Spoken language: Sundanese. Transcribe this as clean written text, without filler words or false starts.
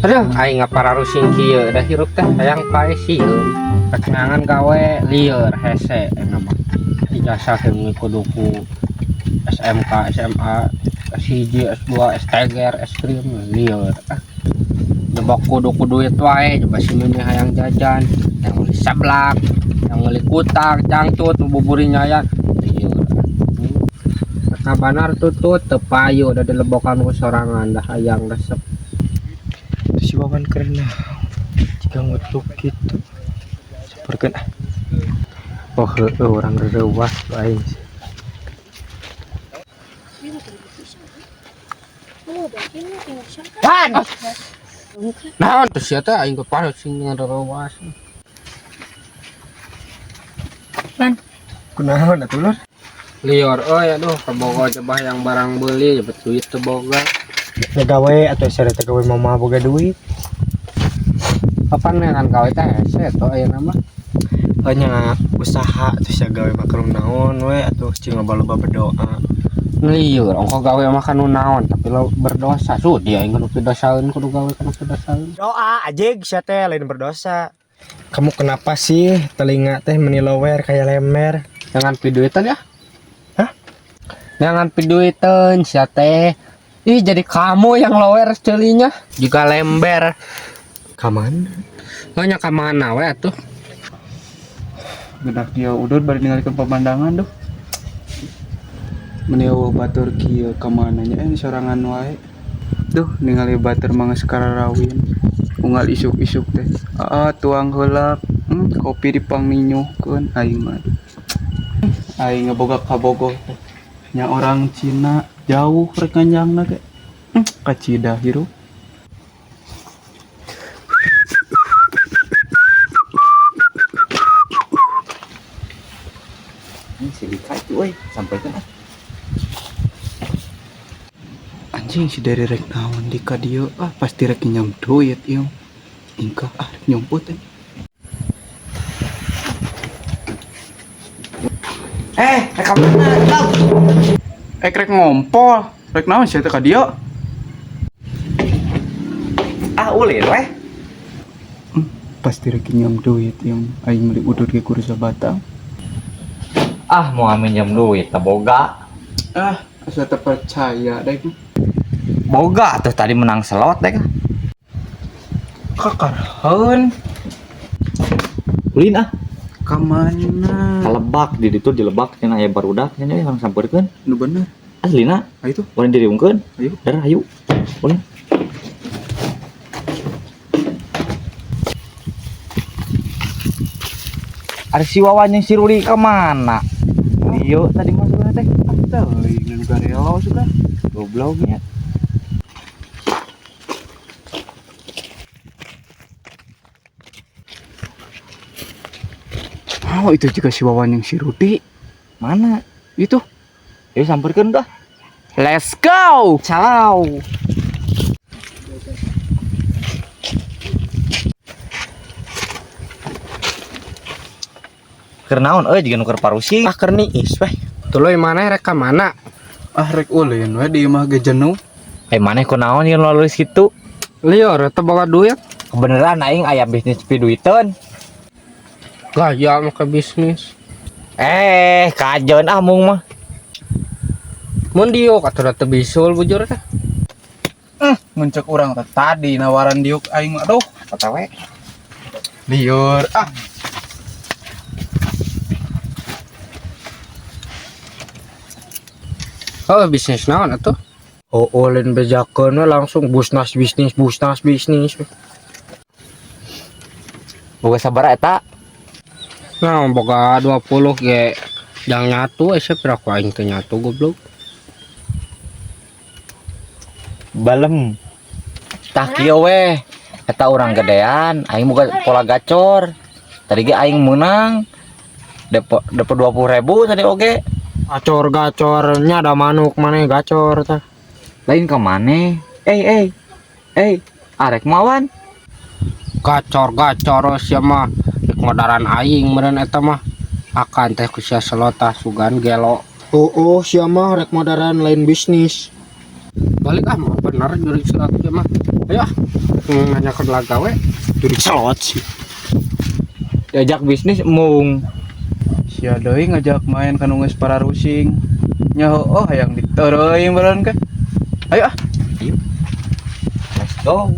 Aduh, aing ngapararusing kieu da hirup teh hayang pae sieun. Rek neangan gawe lieur hese eta mah. Ijazah ge kudu ku SMK, SMA, S1, S2, STGR, es krim lieur. Ah. Coba kudu ku duit wae, coba si mimi hayang jajan, yang meuli seblak, yang meuli kutang, cangcut, buburi nyayan. Lieur. Kabanar tutut teu payu da dilebokan ku sorangan dah hayang resep. Si Wawan keren jika ngutuk gitu seperti ah. Oh heueuh, urang reuwas aing. Wan. Naon tuh sia teh aing keparat sing reuwas. Kunaon atuh, lur? Lieur euy, aduh, kabogo coba yang barang beli cepet duit teu boga. Gawe atau sare teh gawe mama boga duit. Kapan neangan gawe teh hese tuh ayeuna mah. Hanya usaha terus ya, gawe mah naon we atuh, cing loba-loba berdoa. Lieur ongko gawe mah kanu naon tapi lo berdosa sudi aing kudu pidosaeun, kudu gawe kanu pidosaeun. Doa aja sia teh lain berdosa. Kamu kenapa sih telinga teh meni lower kayak lemmer? Jangan piduitan ya. Hah? Jangan piduitan sia teh. Ih, jadi kamu yang lower celinya juga lember. Kaman? Hanya ka mana we atuh. Gedak dia udut bari ningalikeun pemandangan duh. Meni eueuh batur kieu ka mana nya sorangan wae. Duh, ningali batur mah geus kararawin. Unggal isuk-isuk teh. Aa tuang heula, kopi dipangninyuhkeun aing mah. Aing ngeboga kabogoh teh. Nya orang Cina jauh rek nganjangna ge. Kacida hirup. Ini si Dika itu, euy, sampaikan ah. Anjing, si dari rek naon di ka dieu, ah pasti rek nyam duit ieu. Ingkah ah, rek nyomput eh. Eh, rek ka mana? Tau. Eh, rek ngompol, rek naon sia teh ka dieu? Ah, ulin weh. Pasti rek nyam duit ieu, aing meuli udut ge kudu sabatang. Ah, mau minjem duit teh boga. Ah, asa teu percaya deh. Boga tuh tadi menang slot deh. Kakarheun. Ulin ah. Ka mana? Kalebak di ditu di lebak cenah aya barudak cenah euy urang sampeurkeun. Nu bener. Aslina, Ayo tuh. urang diriungkeun. Ayo. Darah ayo. Ulin. Ari si Wawan yang si Rudi ke mana? Iya, tadi masuknya teh. Teuing nu garelo suka. Gobloknya. Oh, itu juga si Wawan yang si Rudi. Mana? Itu. Ayo sampeurkeun dah. Let's go. Ciao. Keur naon euy jiga nu keur parusing. Ah, keur niis weh. Tuluy maneh rek ka mana? Ah, rek ulin we di imah ge jenuh. Eh, maneh kunaon jeung lulus kitu? Lieur teu boga duit. Kebeneran aing aya bisnis piduiteun. Gaya make bisnis. Eh, kajeun ah mung mah. Mun diuk atuh da teu bisul bujur teh. Mun cek urang teh tadi nawaran diuk aing mah aduh, Kata we. Lieur ah. Oh, bisnis naon atuh? Oh, ulin bejakeun we langsung busnas bisnis busnas bisnis. Boga sabaraha eta? Nah, boga 20 ge jang nyatu ese piraku aing teu nyatu goblok. Balem. Tah kieu weh. Eta urang gedean, aing boga pola gacor. Tadi ge aing meunang. Depo depo 20.000 tadi oge. Gacor gacornya ada manuk maneh gacor tah. Lain ke maneh. Eh eh. Eh, arek mawan. Gacor gacor sia mah rek ngodaran aing meureun eta mah. Akan teh ku sia selotah sugan gelo. Oh, oh sia mah rek modaran lain bisnis. Balik ah, mah bener jurig selot mah. Ayo ah. Nanya ke laga we. Turi celot sih. Diajak bisnis mung. Sia deui ngajak main kanu geus pararusing. Nya oh hayang ditereuing beureun ke. Ayo ah. Let's go.